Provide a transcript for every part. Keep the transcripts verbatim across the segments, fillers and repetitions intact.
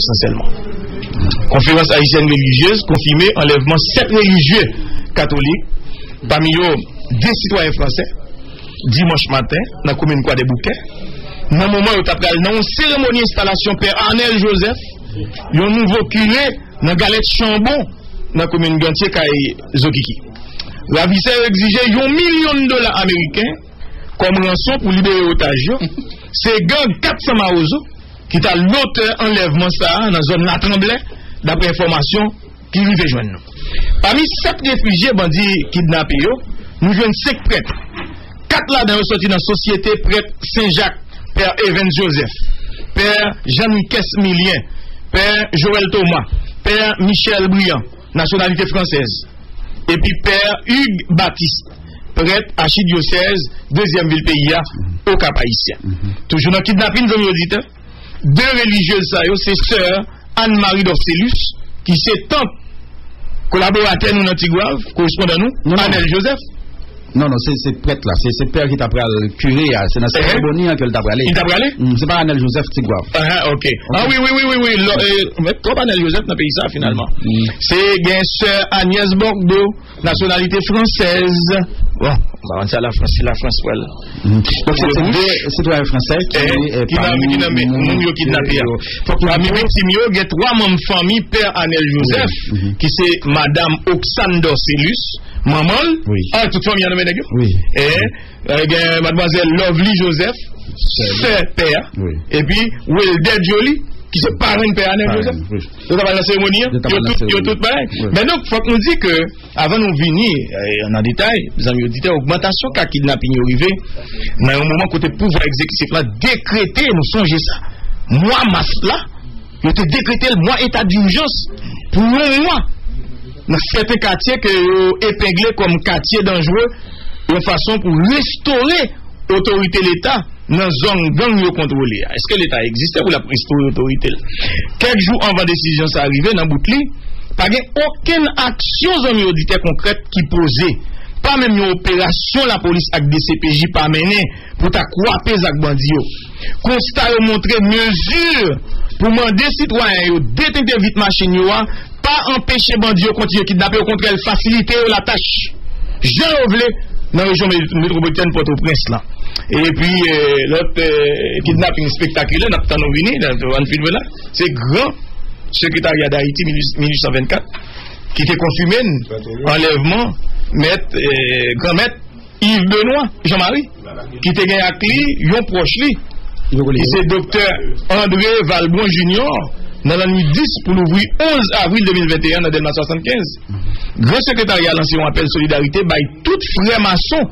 Esansyèlman. Konferans Ayisyèn Relijyez konfime anlèvman sèt relijye katolik, pami yo de sitwayen fransè, dimanch maten nan komin Kwadèboukè, nan moman yo t ap pral nan yon seremoni enstalasyon Pè Arnel Joseph, yon nouvo kire nan Galèt Chanbon, nan komin Gantye, kay Zokiki. Ravisè yo egzije yon milyon dola ameriken kòm ranson pou libere otaj yo. Se gang kat san Mawozo ki ta lotè anlèvman sa a nan zòn Latranblè, daprè enfòmasyon ki rive jwenn nou. Pami sèt refijye bandi kidnape yo, nou jwenn senk prèt. Kat ladan yo sòti nan Sosyete Prèt Sen Jak, Pè Evens Joseph, Pè Jean Niques Milien, Pè Joël Thomas, Pè Michel Briand, nasyonalite fransèz, epi Pè Hugues Baptiste, prèt achidyosèz dezyèm vil peyi a, Okap Ayisyen. Toujou nan kidnapin, zanmi oditè, de relijyez sa yo se sè Anne Marie Dorcélus, ki se tant kolaboratè nou nan Tigwav, korespondan nou, Anel Joseph. Non, non, se, se prèt la, se, se pè ki ta pral kire a, se nan seremoni an ke l ta prale. Li ta prale? Mm, se pa Anel Joseph Tigwav. Ah, ok. Ah, wi, wi, wi, wi, wi. Lò, eh, mèt twòp Anel Joseph nan peyi sa, finalman. Se gen sè Agnès Bordeaux, nasyonalite fransèz. Bon, m pa konn sa Lafrans, si Lafrans pral. Donk, se, se de sitwayen fransè ki, eh, ki nan, ki nan men moun yo kidnape a. Fòk pami viktim yo, gen twa manm fanmi pè Anel Joseph, ki se madanm Oxane Dorcélus, manman l. Ah, tout fanmi an nan men nèg yo. Eh, eh, gen madmwazèl Lovely Joseph, sè pè a, epi Welder Joly, ki se parenn pè Anel Joseph. Yo ta pral nan seremoni an, yo tout, yo tout bagay. Men donk, fòk nou di ke, avan nou vini, eh, nan detay, zanmi oditè, ogmantasyon ka kidnapin yo rive nan yon moman kote pouvwa egzekitif la dekrete, nou sonje sa, mwa mas la, yo te dekrete l mwa eta dijans pou yon mwa nan sèten katye ke yo epengle kòm katye danjre, yon fason pou restore otorite Leta nan zòn gang yo kontwole a. Èske Leta egziste pou l ap restore otorite l? Kèk jou anvan desizyon sa a rive nan bout li, pa gen okenn aksyon, zanmi oditè, konkrèt ki poze. Pa menm yon operasyon lapolis ak D C P J pa mennen pou ta kwape zak bandi yo. Konsta yo montre mezi pou mande sitwayen yo detente vit machin yo a pa anpeche bandi yo kontinye kidnape, okontrè, l fasilite yo latach, jan yo vle, nan rejyon me-, metwopolitèn Pòtoprens lan. Epi, eh, lòt, eh, kidnaping espektakilè, n ap tann ou vini, nan Anfield la, se gran sekretarya Dayiti, mil uit san vennkat, ki te konfime n anlèvman mèt, eh, granmèt Yves Benoît Jean-Marie, ki te gen ak li yon pwòch li, ki se doktè André Valbrun Junior, nan lannwit dis pou louvri onz avril de mil venteyen nan Dèlma swasannkenz. Gran Sekretarya lanse yon apèl solidarite bay tout frè mason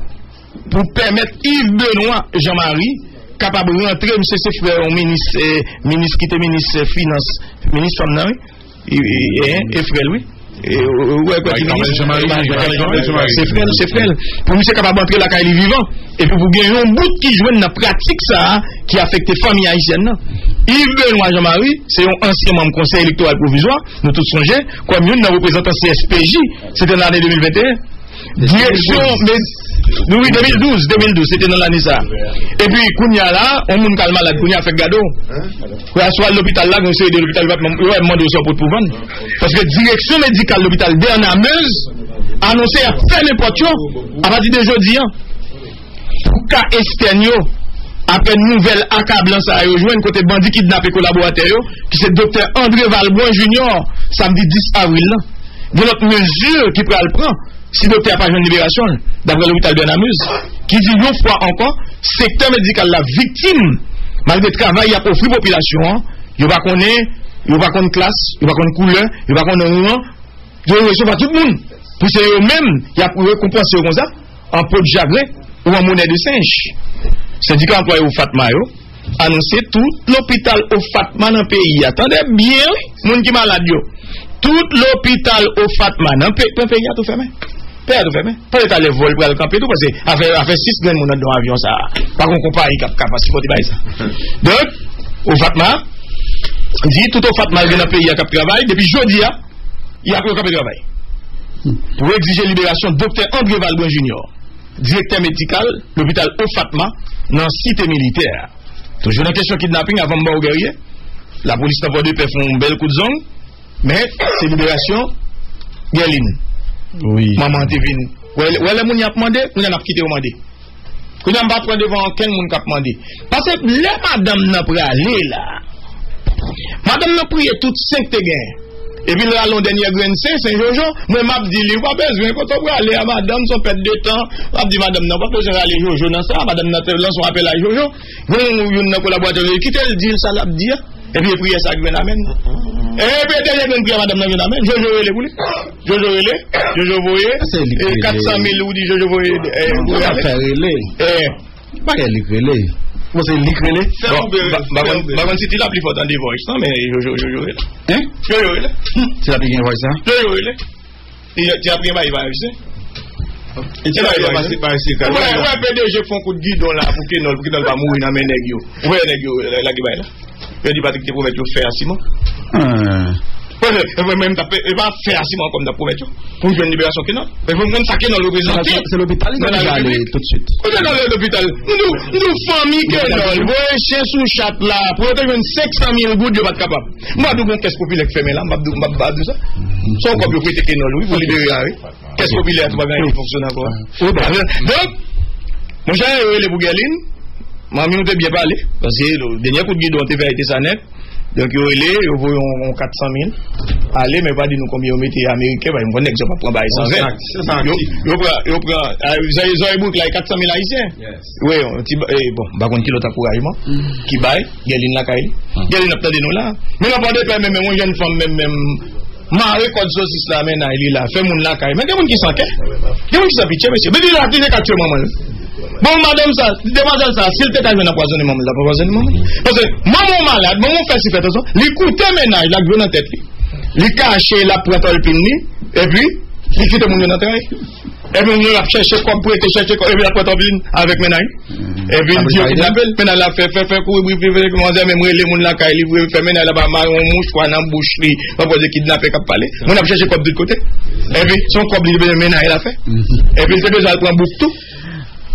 pou pèmèt Yves Benoît Jean-Marie kapab rantre, misye se frè yon minis, eh, minis ki te minis, eh, finans, minis fanm nan, wi. E, e, e, e frè l, wi. E, ou, ou wè, kwè ki minis? Se frè l, se frè l. Pou misye kapab antre lakay li vivan. Epi pou gen yon bout ki jwenn nan pratik sa a ki afekte fanmi ayisyèn nan. Yves Benoît Jean-Marie, se yon ansyen manm Konsèy Elektoral Pwovizwa, nou tout sonje, kòm youn nan reprezantan C S P J, se te nan lane de mil venteyen. Direksyon, men, wi, de mil douz, de mil douz, se te nan lane sa. Epi, kounye a la, yon moun k al malad, kounye a fèk gade w. Kounye a, si w al lopital la, gen yon seri de lopital, yo pa t manm-, yo pa t mande w si w pot pou vann. Paske direksyon medikal lopital Bernard Meuze anonse y ap fèmen pòt yo apati de jodi a. Pou ka estèn yo, apre nouvèl akablan sa a yo jwenn kote bandi kidnape kolaboratè yo, ki se doktè André Valbrun Junior, samdi dis avril lan. Gen lòt mezi ki pral pran si doktè a pa jwenn liberasyon l, daprè lopital Bernard Meuze, ki di yon fwa ankò, sektè medikal la viktim, malgre travay y ap ofri popilasyon an, yo pa konnen, yo pa konn klas, yo pa konn koulè, yo pa konn ran, yo resevwa tout moun. Pou se yo menm, y ap rekonpanse yo konsa, an po de chagren ou an monè de senj. Sendika anplwaye OFATMA yo anonse tout lopital OFATMA nan peyi a. Tande byen, wi, moun ki malad yo. Tout lopital OFATMA nan pe-, nan peyi a tou fèmen. Peyi a tou fèmen. Pale talè vòl pral kanpe tou, paske afè, afè sis grenn moun anndan avyon sa a. Pa gen konpayi k ap kapab sipòte bagay sa. Donk, OFATMA di tout OFATMA gen nan peyi a k ap travay, depi jodi a, y ap yo kanpe travay. Pou egzije liberasyon doktè André Valbrun Junior, direktè medikal lopital OFATMA nan Site Militè a. Toujou nan kesyon kidnaping, avan m ba w Guerrier, Lapolis nan Pòdepè fè yon bèl kout zong, men se liberasyon Guerline. Wi. Manman an te vin. Wè, wè lè moun y ap mande, kounye a n ap kite yo mande. Kounye a m pa pran devan okenn moun k ap mande. Paske lè madanm nan prale la, madanm nan priye tout sen k te gen. Epi l rale yon dènye grenn sen, sen Jojo, mwen m ap di li, ou pa bezwen, kote w prale a, madanm, se yon pèt de tan. M ap di madanm nan, ou pa bezwen rale Jojo nan sa, madanm nan te lanse yon apèl a Jojo. Bon, youn nan kolaboratè yo, kite l di l sa l ap di a. Epi e priyè sa ki vin amèn. Epi e dènye grenn priyè madanm nan vin amèn. Jojo rele pou li. Jojo rele. Jojo voye. Se li ki rele. Kat san mil ou di Jojo voye, eh, voye ale. Fè rele. Eh. Bagay li k rele. Bon, se li k rele. Fè oubyen, ba, ba, fè oubyen. Ba konn si ti la pli fò tande voice, non, men Jojo, Jojo rele. Hein? Jojo rele. Ti la pli gen voice, hein? Jojo rele. Ti, ti ap gen bay, bay, wi. Ti bay, bay, bay, bay. Wè, wè, P D G fè yon kout gidon la pou Kenòl, pou Kenòl pa mouri nan men nèg yo. Ou wè nèg yo, la, lage bay la. Yo di Patrick te pwomèt yo fè a siman. Ah. Wè, wè, mwen, mwen, m t ap, e pa fè a siman ankò m t ap pwomèt yo. Pou m jwenn liberasyon Kenòl. Men pou m konn sa Kenòl reprezante. Se lopital li te ale toutswit. Ou te nan lopital. M di w, m di w fanmi Kenòl voye chen sou chat la pou yo te jwenn senk san mil goud, yo pa t kapab. M pa di w gon kès popilè k fèmen la, m pa di w, m pa di w sa. Se yon kòb yo prete Kenòl wi, pou libere a wi. Kès popilè a tou pa gen anyen ki fonksyone ankò. Donk, monchè, yo rele pou Guerline. Manmi, ou te byen pale. Paske dènye kout gidon te fè, te sa nèt. Donk, yo rele, yo voye yon, yon kat san mil ale, men yo pa di nou konbyen yo mete ameriken, paske m konn nèg sa p ap pran bagay san ven. Yo, yo pran, yo pran, ah, zòrèy, zòrèy bouk la, e kat san mil ayisyen. Wi, yon ti ba-, eh, bon, m pa konn ki lòt ankourajman ki bay, Guerline lakay li. Guerline ap tande nou la. Men nan Pòdepè menm, menm, yon jèn fanm menm, menm, mare kòd sosis la, mennaj li la, fè moun lakay. Men gen moun ki san kè. Gen moun ki san pitye, mesye. Men li la, li te ka tiye manman l. Bon, madanm sa, demwazèl sa, si l te ka jwenn anpwazonnen manman l, l ap anpwazonnen manman l. Paske manman w malad, manman w fè sifè, tanzan, li koute mennaj la, ak dlo nan tèt li. Li kache, l ap pran tòlpin li, epi li kite moun yo nan tray. Epi moun yo ap chèche kòb, prete, chèche kòb, epi l ap pran tòlpin avèk mennaj. Epi l di yo kidnape l, mennaj la fè, fè, fè kouri, bri, bri, bri, manzè menm rele moun lakay li, vre fè mennaj la pa mare yon mouchwa nan bouch li, pa pwòze kidnapè k ap pale. Moun ap chèche kòb tout kote. Epi, se yon kòb li te bezwen mennaj la fè. Epi, l te bezwen al pran bouk tou.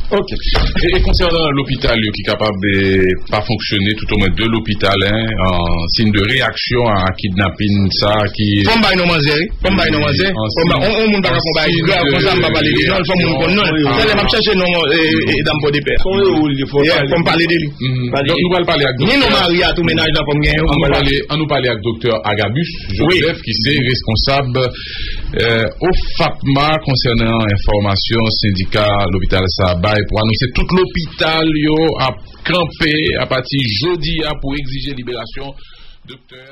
Ok. E, e konsènan lopital yo ki kapab, e, pa fonksyone, toutomwen de lopital, en, an siy de reyaksyon a kidnapin sa ki... Fò m bay non manzè, wi. Fò m bay non manzè. Fò m bay, on, on moun pa ka fè yon bagay grav konsa, m pa pale de non l, fò moun konn non l. Talè m ap chèche non, e, e, e dam Pòdepè. Fò m pale de li. Donk, nou pral pale ak doktè. Ni non mari a tou, mennaj la, fò m genyen, an nou pale, an nou pale ak doktè Agabus Joseph, ki se responsab, eh, OFAPMA konsènan enfòmasyon sendika lopital sa a bay pou anonse tout lopital yo ap kanpe apati jodi a pou egzije liberasyon doktè